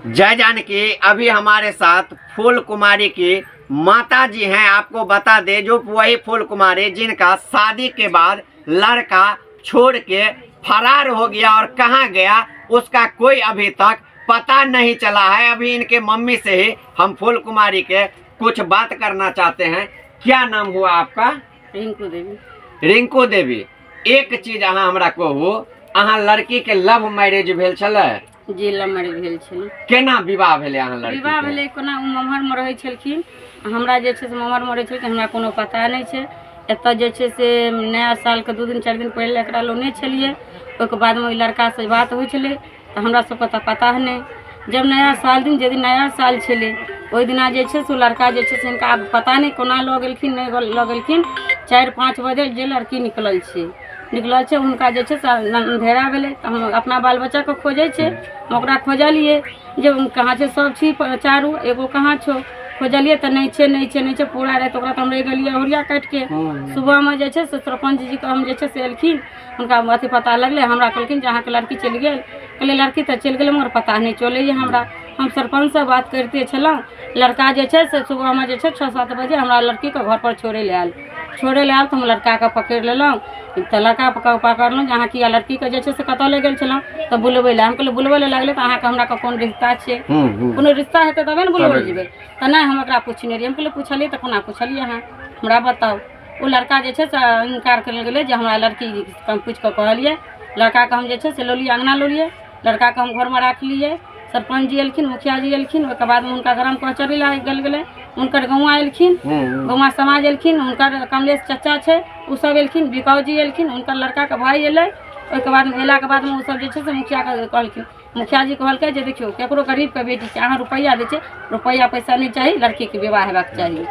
जय जानकी। अभी हमारे साथ फूल कुमारी की माता जी हैं। आपको बता दे जो वही फूल कुमारी जिनका शादी के बाद लड़का छोड़ के फरार हो गया और कहाँ गया उसका कोई अभी तक पता नहीं चला है। अभी इनके मम्मी से ही हम फूल कुमारी के कुछ बात करना चाहते हैं। क्या नाम हुआ आपका? रिंकू देवी। रिंकू देवी, एक चीज अहाँ हमरा कहू, अहाँ लड़की के लव मैरिज भेल छलै? जी, लव मैरिज भेल छलै। केना विवाह भेलै अहाँ लड़की विवाह के? भेलै कोना, ओ ममहरमे रहै छलखिन, हमरा जे छै से ममहरमे रहै छलखिन, हमरा कोनो पता नहि छै। एतऽ जे छै से नया सालके 2 दिन 4 दिन पहिले एकरा लौने छलियै। ओहिके बादमे ओहि लड़कासँ बात होइ छलै तऽ हमरा सबके तऽ पता नहि। जब नया साल दिन, जे दिन नया साल छलै, ओहि दिना जे छै से ओ लड़का जे छै से हिनका आब पता नहि कोना लऽ गेलखिन, नहि लऽ गेलखिन। 4-5 बजे जे लड़की निकलल छै, निकलल छै, हुनका जे छै से अन्धेरा भेलै तऽ हम अपना बाल बच्चाके खोजै छै। हम ओकरा खोजलियै जे कहाँ छै सब छी चारू, एगो कहाँ छौ? खोजलियै तऽ नहि छै, नहि छै, नहि छै। पूरा राति ओकरा तऽ हम रहि गेलियै अहुरिया काटिके। सुबहमे जे छै से सरपञ्च जीके हम जे छै से एलखिन, हुनका अथी पता लगलै। हमरा कहलखिन जे अहाँके लड़की चलि गेल। कहलियै लड़की तऽ चलि गेलै मगर पता नहि चलैए हमरा। हम सरपञ्चसँ बात करिते छलहुँ, लड़का जे छै से सुबहमे जे छै 6-7 बजे हमरा लड़कीके घरपर छोड़ै लए आयल। छोड़ै लए आयल तऽ हम लड़काके पकड़ि लेलहुँ। तऽ लड़का पकड़लहुँ जे अहाँ किया लड़कीके जे छै से कतऽ लए गेल छलहुँ? तऽ बुलबै लए। हम कहलियै बुलबै लए लागलै तऽ अहाँके हमरा कोन रिश्ता छै? कोनो रिश्ता हेतै तबे ने बुलबै लए जेबै। तऽ नहि, हम एकरा पुछने रहियै। हम कहलियै पुछलियै तऽ कोना पुछलियै अहाँ, हमरा बताउ। ओ लड़का जे छै से इनकार करै गेलै जे हमरा लड़की हम पुछि कऽ कहलियै। लड़काके हम जे छै से लौलियै, अङ्गना लौलियै, लड़काके हम घरमे राखलियै। सरपञ्च जी एलखिन, मुखिया जी एलखिन, ओहिके बादमे हुनका ग्राम कचहरी लागि गेल गेलै। हुनकर गौआँ एलखिन, गौआँ समाज एलखिन, हुनकर कमलेश चचा छै ओसभ एलखिन, बिकाउ जी एलखिन, हुनकर लड़काके भाय एलै। ओहिके बादमे अयलाके बादमे ओसभ जे छै से मुखियाके कहलखिन। मुखिया जी कहलकै जे देखियौ, ककरो गरीबके बेटी छै, अहाँ रुपैआ दै छियै, रुपैआ पैसा नहि चाही, लड़कीके विवाह हेबाक चाही,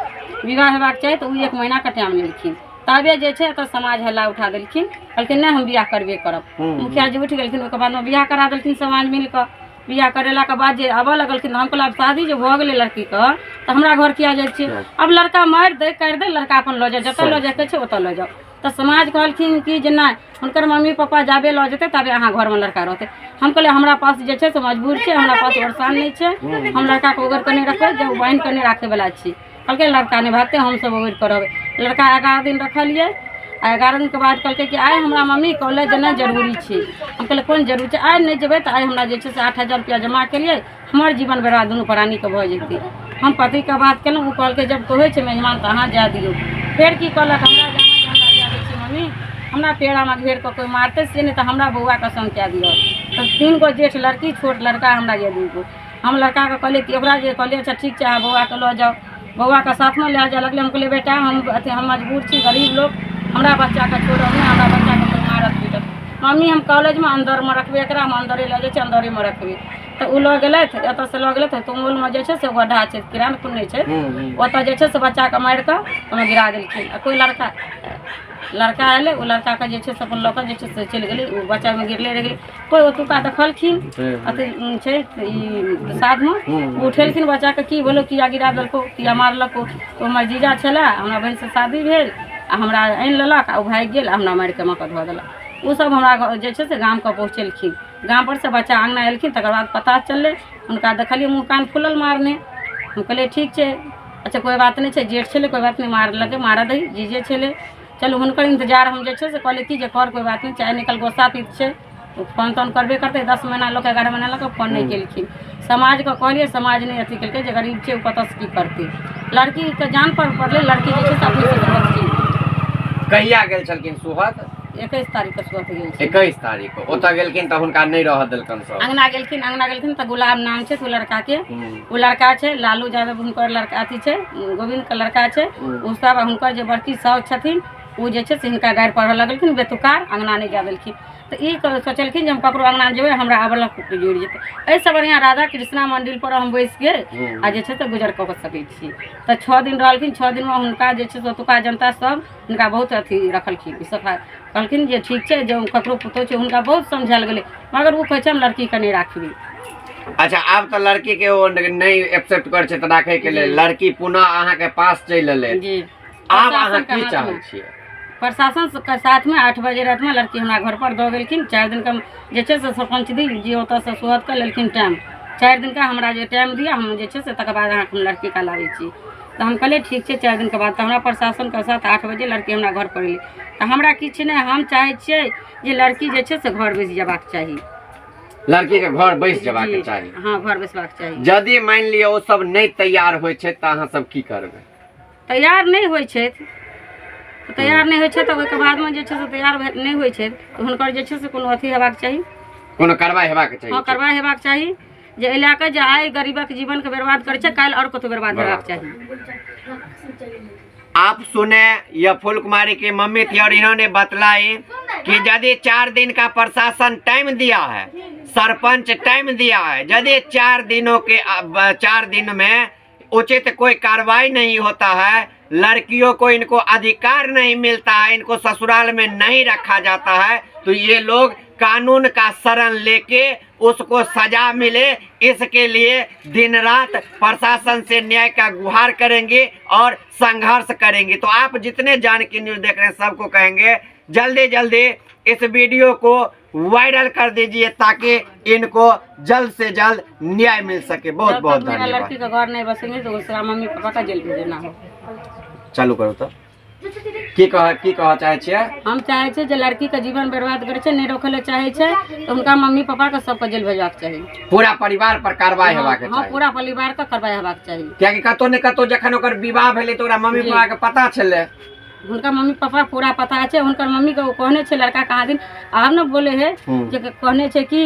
विवाह हेबाक चाही। तऽ ओ 1 महीनाके टाइम लेलखिन। तबे जे छै एतऽ समाज हल्ला उठा देलखिन, कहलखिन नहि, हम बियाह करबे करब। मुखिया जी उठि गेलखिन। ओहिके बादमे बियाह करा देलखिन समाज मिल कऽ। बियाह करेलाके बाद जे आबऽ लगलखिन, हम कहलियै आब शादी जे भऽ गेलै लड़कीके तऽ हमरा घर किया जाइ छियै? आब लड़का मारि दै, करि दै, लड़का अपन लऽ जाउ, जतऽ लऽ जाइके छै ओतऽ लऽ जाउ। तऽ समाज कहलखिन कि जे नहि, हुनकर मम्मी पापा जाबे लऽ जेतै ताबे अहाँ घरमे लड़का रहतै। हम कहलियै हमरा पास जे छै से मजबूर छै, हमरा पास ओरसान नहि छै, हम लड़काके ओगरि कऽ नहि रखबै, जे बान्हि कऽ नहि राखैवला छी। कहलकै लड़का नहि भागतै, हमसभ ओगरि कऽ रहबै। लड़का 11 दिन रखलियै आ 11 दिनके बाद कहलकै कि आइ हमरा मम्मी कॉलेज जेनाइ जरूरी छै। हम कहलियै कोन जरूरी छै? आइ नहि जेबै तऽ आइ हमरा जे छै से 8000 रुपैआ जमा केलियै, हमर जीवन बर्बाद दुनू प्राणीके भऽ जेतै। हम पतिके बात केलहुँ, ओ कहलकै जब कहै छै मेजबान तऽ अहाँ जाय दियौ। फेर की कहलक हमरा जे अहाँ जे हमरा जाय दै छियै मम्मी, हमरा पेड़ामे घेर कऽ कोइ मारतै से नहि तऽ हमरा बौआके संग कए दिअ। तऽ 3 गो जेठ लड़की, छोट लड़का हमरा यए 2 गो। हम लड़काके कहलियै कि ओकरा जे कहलियै अच्छा ठीक छै, अहाँ बौआके लऽ जाउ। बौआके साथमे लए जाय लगलै। हम कहलियै बेटा, हम अथी हम मजबूर छी, गरीब लोक, हमरा बच्चाके छोड़ब नहि, हमरा बच्चाके कोइ मारत पीटत। मम्मी, हम कॉलेजमे अन्दरमे रखबै एकरा, हम अन्दरे लऽ जाइ छी, अन्दरेमे रखबै। तऽ ओ लऽ गेलथि, एतऽसँ लऽ गेलथि, तुमुलमे जे छै से गड्ढा छै, किरान खुनने छै, ओतऽ जे छै से बच्चाके मारि कऽ ओहिमे गिरा देलखिन। आ कोइ लड़का लड़का अयलै, ओ लड़काके जे छै से अपन लऽ कऽ जे छै से चलि गेलै। ओ बच्चा ओहिमे गिरले रहि गेलै। कोइ ओतुका देखलखिन, अथी छै ई साधमे, ओ उठेलखिन बच्चाके, की भेलौ, किया गिरा देलकौ, किया मारलकौ? तऽ हमर जीजा छलै, हमरा बहिनसँ शादी भेल आ हमरा आनि लेलक आ ओ भागि गेल आ हमरा मारि कऽ मकऽ धऽ देलक। ओसभ हमरा जे छै से गामके पहुँचेलखिन। गामपर से बच्चा अङ्गना एलखिन, तकर बाद पता चललै। हुनका देखलियै मुँह कान फुलल मारने। हम कहलियै ठीक छै, अच्छा कोइ बात नहि छै, जेठ छलै, कोइ बात नहि, मारलकै मारऽ दही, जीजे छलै, चलू हुनकर इन्तजार हम जे छै से कहलियै कि जे कर कोइ बात नहि छै, आइ निकल गोस्सा पीत छै, ओ फोन तोन करबे करतै। 10 महीना लोक, 11 महीना लोक फोन नहि केलखिन। समाजके कहलियै, समाज नहि अथी केलकै जे गरीब छै, ओ कतऽसँ की करतै। लड़कीके जान पर पड़लै, लड़की जे छै से अपने से चलि कहिया गेल छलखिन सुहत? 21 तारीखके सुहत गेल छै। 21 तारीख के ओतऽ गेलखिन तऽ हुनका नहि रहऽ देलकनि सब? अङ्गना गेलखिन, अङ्गना गेलखिन तऽ गुलाब नाम छै ओ लड़काके, ओ लड़का छै लालू यादव, हुनकर लड़का अथी छै, गोविन्दके लड़का छै ओ सब। आ हुनकर जे बड़की साउस छथिन, ओ जे छै से हिनका गारि पढ़ऽ लगलखिन, बेतुकार, अङ्गना नहि जाय देलखिन। तऽ ई सोचलखिन जे हम ककरो अङ्गना जेबै, हमरा अबलक जुड़ि जेतै, एहिसँ बढ़िआँ राधा कृष्णा मन्दिरपर हम बैसिके आ जे छै से गुजर कऽ सकै छी। तऽ 6 दिन रहलखिन। 6 दिनमे हुनका जे छै से ओतुका जनता सब हुनका बहुत अथी रखलखिन, ई सफा कहलखिन जे ठीक छै, जे ककरो पुतोहु छै, हुनका बहुत समझायल गेलै, मगर ओ कहै छै हम लड़कीके नहि राखबै। अच्छा, आब तऽ लड़की के ओ नहि एक्सेप्ट करै छै तऽ राखै के लेल लड़की पुनः अहाँके पास चलि एलै। जी। आब अहाँ प्रशासन के की हाथमे। चाहै छियै? प्रशासन के साथमे 8 बजे रातिमे लड़की हमरा घर पर दऽ गेलखिन। 4 दिनके जे छै से सरपञ्च दी जी ओतऽसँ सुहत कऽ लेलखिन टाइम। 4 दिनका हमरा जे टाइम दिअ, हम जे छै से तकर बाद अहाँके हम लड़कीके लाबै छी। तऽ हम कहलियै, ठीक छै, 4 दिनके बाद। तऽ हमरा प्रशासनके साथ 8 बजे लड़की हमरा घर पर एलै। तऽ हमरा किछु नहि, हम चाहै छियै जे लड़की जे छै से घर बसि जेबाक चाही। लड़की के घर बैस जेबाक जी, चाही? हँ, घर बैसबाक चाही। यदि मानि लिअ ओ सब नहि तैयार होइ छै तऽ अहाँ सब की करबै? तैयार नहि होइ छथि, तैयार नहि होइ छै तऽ ओहिके बादमे जे छै से तैयार नहि होइ छै तऽ हुनकर जे छै से कोनो अथी हेबाक चाही। कोनो कार्रवाई हेबाक चाही? हँ, कार्रवाई हेबाक चाही, जे एहि लए कऽ जे आइ गरीबक जीवनके बर्बाद करै छै, काल्हि आओर कतहु बर्बाद हेबाक चाही। आप सुने, यह फूल कुमारी की मम्मी थी और इन्होंने बतलाई कि यदि 4 दिन का प्रशासन टाइम दिया है, सरपंच टाइम दिया है, यदि 4 दिनों के 4 दिन में उचित कोई कार्रवाई नहीं होता है, लड़कियों को इनको अधिकार नहीं मिलता है, इनको ससुराल में नहीं रखा जाता है, तो ये लोग कानून का शरण लेके उसको सजा मिले, इसके लिए दिन रात प्रशासन से न्याय का गुहार करेंगे और संघर्ष करेंगे। तो आप जितने जानकी न्यूज देख रहे हैं, सबको कहेंगे, जल्दी जल्दी इस वीडियो को वायरल कर दीजिए ताकि इनको जल्द से जल्द न्याय मिल सके। बहुत जब बहुत तक मेरा धन्यवाद। लड़की का घर नहीं बसेंगे तो उसका मम्मी पापा का जेल भेजना हो। चालू करू। तऽ की कहऽ चाहै छियै? हम चाहै छियै जे लड़कीके जीवन बर्बाद करै छै, नहि रोकै लए चाहै छै, तऽ हुनका मम्मी पापाके सबके जेल भेजबाक चाही। पूरा परिवार पर कार्रवाई हेबाक चाही। पूरा परिवारके कार्रवाई हेबाक चाही। कियाकि कतौ ने कतौ जखन ओकर विवाह भेलै तऽ ओकरा मम्मी पापा के पता छलै। हुनका मम्मी पापा पूरा पता छै। हुनकर मम्मीके ओ कहने छै लड़का, कहाँ दिन आब ने बोले है जे कहने छै कि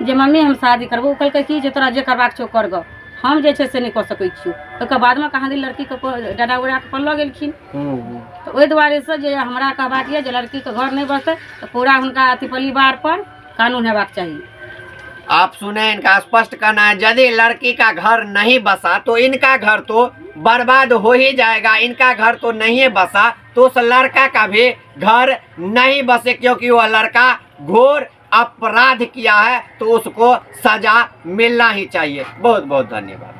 जे मम्मी, हम शादी करबो। ओ कहलकै कि जे तोरा जे करबाक छौ कर गऽ, हम जे छै से नहि कऽ सकै छियौ। ओकर बादमे कहाँ दिन लड़कीके डरा उड़ा कऽ लऽ गेलखिन। तऽ ओहि दुआरेसँ जे हमरा कहबाक यऽ जे लड़कीके घर नहि बसतै तऽ पूरा हुनका अथी परिवार पर कानून हेबाक चाही। आप सुने, इनका स्पष्ट कहना है, यदि लड़की का घर नहीं बसा तो इनका घर तो बर्बाद हो ही जाएगा। इनका घर तो नहीं बसा तो उस लड़का का भी घर नहीं बसे, क्योंकि वह लड़का घोर अपराध किया है, तो उसको सजा मिलना ही चाहिए। बहुत बहुत धन्यवाद।